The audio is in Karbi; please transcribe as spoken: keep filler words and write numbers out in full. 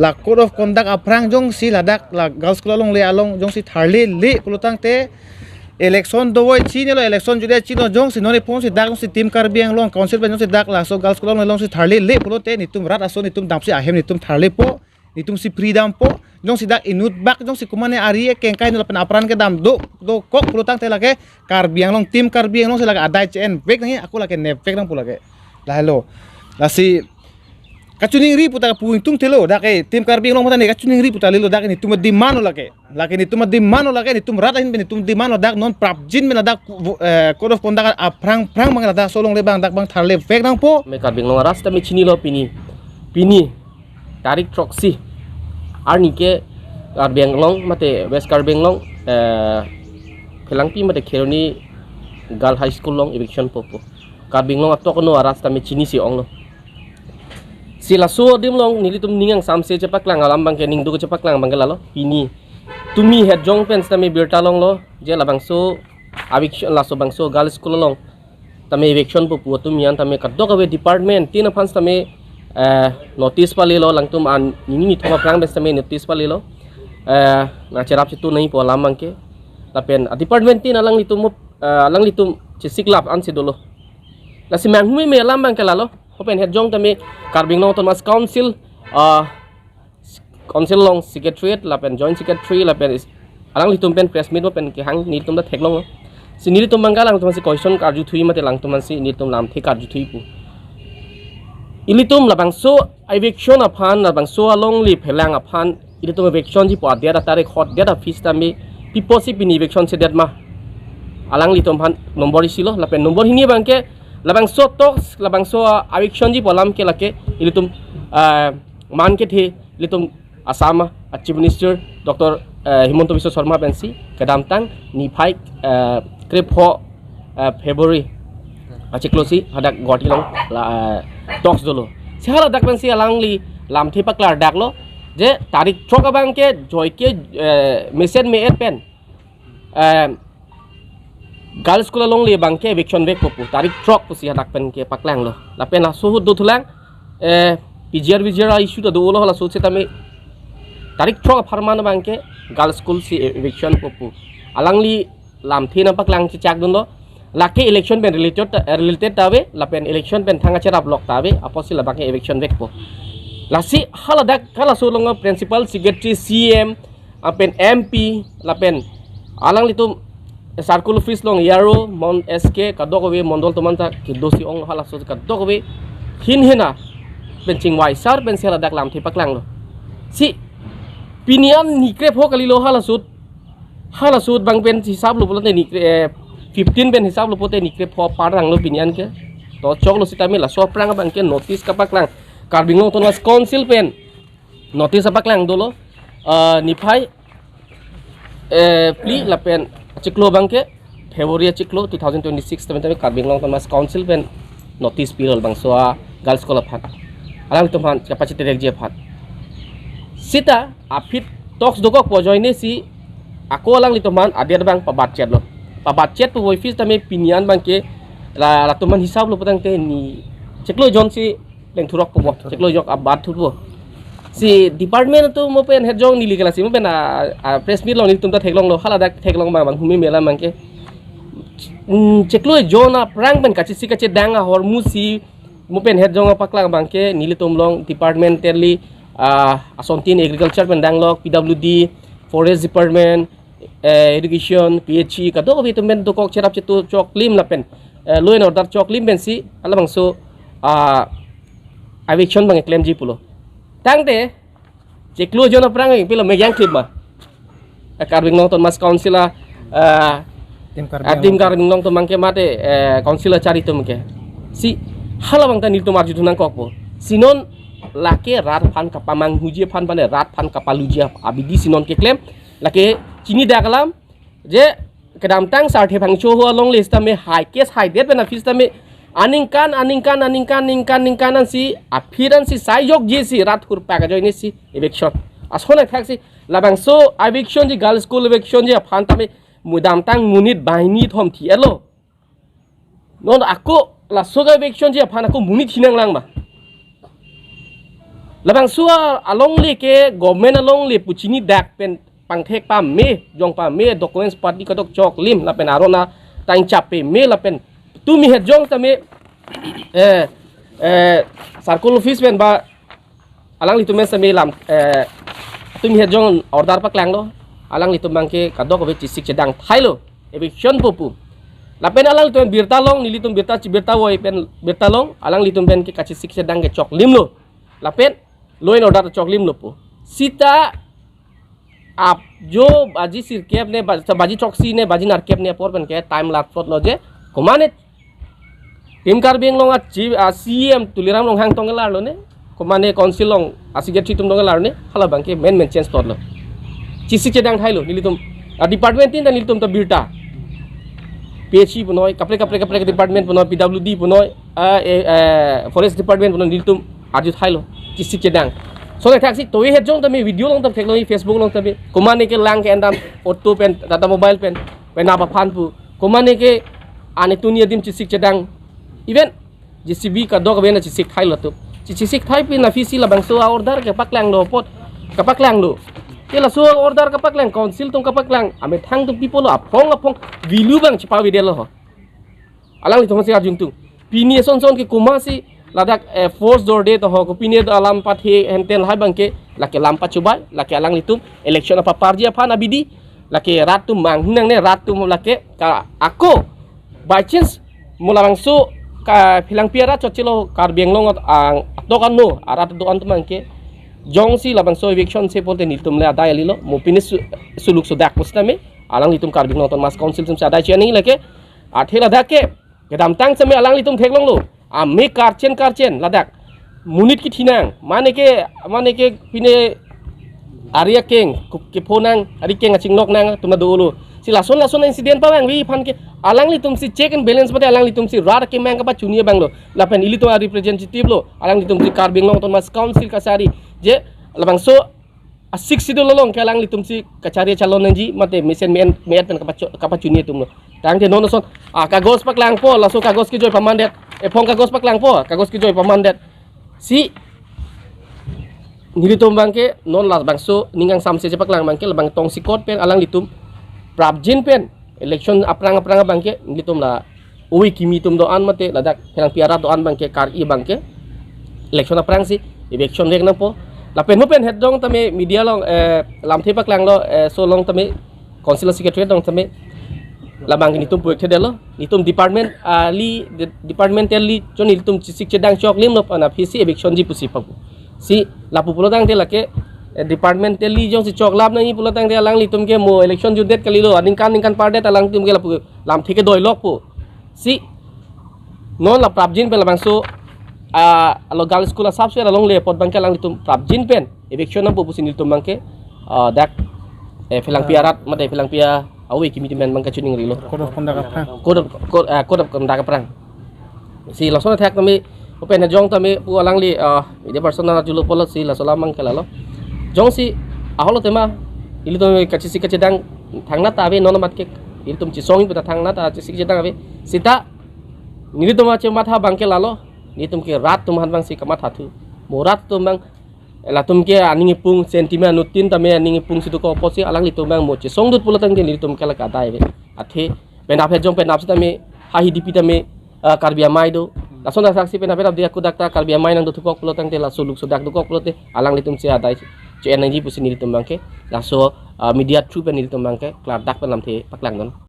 La code of conduct aphrang jongsi ladak la girls school alongle along jongsi tharle le pulotangte election dovoi chinilo, election jodi chinilo, jongsi non iphonsi dak jongsi Team Karbi Anglong Council pen jongsi dak laso girls school alongle alongsi tharle le pulote netum rat aso netum damsi ahem netum tharlepo, netumsi free dampo, jongsi dak inut bak jongsi kumane ari ekeng kainut lapen apran kedam do dokok pulotangte lake Karbi Anglong, Team Karbi Anglongsi lake adai che-envek nangji, ako lake nepvek nangpo lake. Lahelo. Lasi kachiningri puta pu ingtungthelo, dak e Team Karbi Anglong mata ne kachiningri puta lelo, dak e netum demand lo lake. Lake netum demand lo lake, netum rat ahin pen netum demand lo, dak non prapjin pen ladak, eh, code of conduct aphrang phrang bang ladak aso alongle bang dak bang tharlevek nangpo. Me Karbi Anglong arat sitame chinilo pini. Pini tarik throksi arni ke Karbi Anglong mate West Karbi Anglong, eh, Phelangpi mate Kheroni Girl High School along eviction popo. Karbi Anglong atok no arat sitame chinisi onglo. Si laso adim along nelitum ning angsamse chepaklang alam abangke, ning duk chepaklang abangke lalo. Pini tumi het jong pen sitame birta longlo je labangso eviction, laso bangso girls school along tame eviction popo atum an tame kadokave department tin aphan sitame, eh, notice palelo, alangtum an nini nithom aphrang pen sitame notice palelo. Eh, nangcherap chetu nangpo alam abangke. Lapen a department tin alanglitum, eh, alanglitum chesiklap ansi dolo. Lasi manghume me alam abangke lalo. Hopen het jong tame Karbi Anglong Autonomous Council, ah, Council along Secretariat lapen Joint Secretary lapen is-, alanglitum pen press meet mo pen kehang nelitum ta theklong. Si nelitum abangke alangtum si question karjuthui mate alangtum si nelitum lamthe karjuthui pu. Ilitum labangso eviction aphan, labangso alongle phelang aphan ilitum eviction jipo adia data record dia da fees tame pipo si pini eviction sedet ma. Alanglitum aphan number isilo, lapen number hini abangke labangso talks, labangso, ah, eviction jipo alam ke lake ilitum, ah, man kethe ilitum Assam a Chief Minister Doctor, eh, Himanta Biswa Sarma pensi kedamtang niphai, eh, krepho, eh, February achiklo si hadak Guwahati along la, eh, talks dolo. Si haladak pensi alangli lamthe paklardaklo je tarik throk abangke joike, eh, mesen me-et pen, eh, girls school alongle abangke eviction vekpo pu tarik throk pusi hadak pen kepaklanglo. Lapen laso ahut dothulang, eh, P G R V G R issue ta dolo, laso ahut sitame tarik throk apharman abangke girls school si eviction popo. Alangli lamthe nangpaklang chechakdunlo. Lake election pen related ta, related ta ave, lapen election pen thang acherap lok ta ave, apotsi labangke eviction vekpo. Lasi haladak halaso along principal secretary, C M, lapen M P, lapen alanglitum circle office along A R O, mon S K, kadokave mondol atum anta kedo si ong halaso kadokave hin hena pen chingvai sar pensi haladak lamthe paklanglo. Si pini an ni krepho kalilo halaso ahut, halaso ahut bang pen hisaplo pulote ni kre, eh, fifteen pen hisaplo pulote ni krepho apar tanglo pini an ke. To choklo sitame laso aphrang abangke notice kapaklang, Karbi Anglong Autonomous Council pen notice apaklang dolo, ah, niphai, eh, phli lapen achiklo abangke February achiklo two thousand twenty-six tame tame Karbi Anglong Autonomous Council pen notice pilo labangso a girls school aphan. Alangtum aphan kapachitrekji aphan. Sita aphi talks dokokpo ajoine si ako alanglitum aphan adet abang pabatchetlo. Pabatchet pu office tame pini an abangke la, latum aphan hisaplo putangte ni chiklo jon si leng thurok popo, chiklo jok abat thupo. Si department atum mo pen het jong neli ke lasi mo pen a, a press meet along nelitum ta theklonglo, haladak theklong abang, abang hume me alam abangke. Hmm, chiklo jon aphrang pen kachisi kachedang ahormu si mo pen het jong apaklang abangke nelitum along departmentally, ah, asontin agriculture pen danglok, P W D, forest department, eh, education, P H E, kadokave atum pen dokok cherap chetu choklim lapen, eh, law and order choklim pensi halabangso, ah, eviction abang klemji pulo. Tangte chiklo jon aphrang pilo me yang klip ma. Eh, Karbi Anglong Autonomous Council a, eh, Team Karbi adim Anglong. Karbi Anglong atum abangke mate, eh, council achari atum ke. Si halabang ta nelitum arjuthu nangkokpo. Si non lake rat aphan kapamanghuji aphan pane rat aphan kapaluji ap-, abidi si non keklem. Lake chinidak alam je kedamtang Sarthe Phangcho ho alongle sitame hai case haidet pen aphi sitame aningkan, aningkan, aningkan, ningkan, ningkan ansi aphi ansi sai jokji si rat hurpak ajoine si eviction. Ason athak si labangso eviction ji, girls school eviction ji aphan tame kedamtang monit banghini thom thi-etlo. Non ako laso ka eviction ji aphan ako monit hi nanglang ma. Labangso alongle ke government alongle pu chini dak pen pangthek pame, jong pame, documents party kadok choklim, lapen arona tang chap pame, lapen tumi het jong tame, eh, eh, circle office pen ba alanglitum pen tame lam, eh, tumi het jong order paklanglo, alanglitum abangke kadokave chesik chedang thailo, eviction po pu. Lapen alanglitum birta long, nelitum birta chi birta voi pen birta long, alanglitum pen ke kachesik chedang ke choklimlo. Lapen law and order choklimlo pu. Sita ap jo baji sirkep ne, ba-, baji choksi ne, baji narkep ne apor pen ke time lat plot lo je. Komane Team Karbi Anglong a chief, a C E M Tuliram Ronghang tong kelar lo ne. Komane council along a secretary atum tong kelar ne. Hala abangke men men change plot lo. Chesik chedang thailo nelitum. A department tin ta nelitum ta birta. P H E punoi, kaprek kaprek kaprek department punoi, P W D punoi, ah, eh, eh, forest department punoi nelitum arju thailo, chesik chedang. So le thaksi to het jong tame video along tame theklong, Facebook along tame. Komane ke lang ke endam auto pen, Tata Mobile pen, pen apa phan pu. Komane ke ane tuni adim chesik chedang. Even J C B kadokave na chesik thailo tu. Che-, chesik thai pi na P C labangso a order kepaklanglo apot. Kepaklanglo. Ke laso order kepaklang, council atum kepaklang. Amethang atum people lo aphong aphong value abang chepavedetlo ho. Alanglitum si arjuntung. Pini son son ke komatsi ladak, eh, force dorde to ho, ko pini do alam pathe henten lahai abangke, lake lam pachubai, lake alanglitum election apaparji aphan abidi, lake rat atum manghu nangne, rat atum lake ka ako by chance mo labangso ka Phelangpi arat chotchelo, Karbi Anglong at-, ang atok ano arat do-an atum abangke jongsi labangso eviction se pulote nelitum le adai kalilo, mo pini su-, suluk sudak pusitame alanglitum Karbi Anglong Autonomous Council atum si adai chini lake. Athe ladak ke kedamtang seme alanglitum theklonglo. Ame karchen karchen ladak. Monit kithi nang. Mane ke, mane ke pine ari akeng, ku-, kepho nang, ari keng achinglok nang, atum ta dolo. Si lason lason incident pavangve aphan ke alanglitum si check and balance mate alanglitum si rat kemang kapachuni abang lo. Lapen ilitum a representative lo. Alanglitum si Karbi Anglong Autonomous Council kachari. Je labangso a Sixth Schedule along ke alanglitum si kachari chalon nangji mate mesen me-en me-et pen kapacho-, kapachuni atum lo. Tangte non son, ah, kagos paklangpo, laso kagos kejoi pamandet. Ephong kagos paklangpo, kagos kejoi pamandet. Si nelitum abangke non labangso ning kangsamse chepaklang abangke labang tongsekot pen alanglitum prapjin pen election aphrang aphrang abangke nelitum la ove kimi atum do-an mate ladak Phelangpi arat do-an abangke kar-i abangke election aphrangsi eviction vek nangpo. Lapen mo pen het jong tame media along, eh, lamthe paklanglo, eh, so along tame council secretary along tame labang nelitum puek thedetlo, nelitum department, ah, li, de-, departmentally chon nelitum chesik chedang choklimlo pu na P C eviction ji pusi papu. Si lapu pulotangte lake, eh, departmentally jongsi choklap nangji pulotangte alanglitum ke mo election jutdet kalilo, aningkan ningkan pardet alanglitum ke lapu lamthe kedoilokpo. Si non la prapjin pen labangso, ah, alo girls school asapso alongle apot abangke alanglitum prapjin pen eviction nangpo pusi nelitum abangke, ah, dak, eh, Phelangpi arat mate Phelangpi a-ove kimi atum pen abangke chuning rilo. Code of conduct aphrang. Code of, code, ah, code of conduct aphrang. Si lason athak tame, mo pen jong tame pu alangli, ah, media person arjulo pulo si laso alam abangke lalo. Jongsi aholo tema, ilitum kachesik kachedang thangnat ave non amat ke, ilitum chesong pu ta thangnat a chesik chedang ave. Sita nelitum achematha abangke lalo, nelitum ke rat atum aphan abangsi kamathathu. Mo rat atum abang, latum ke aning ipung sentiment anutin tame aning ipung si dokok apotsi alanglitum abang mo chesongdut pulotangte nelitum ke lake adai ave. Athe penap het jong penap sitame, ha hi dipi tame, ah, Karbi Amei do. Lason asaksi penap penap dia kudak ta Karbi Amei nangdothukok pulotangte, laso suluk sudak dokok pulote alanglitum si adai che-en nangji pusi nelitum abangke laso, ah, media through pen nelitum abangke klardak pen lamthe paklangdun.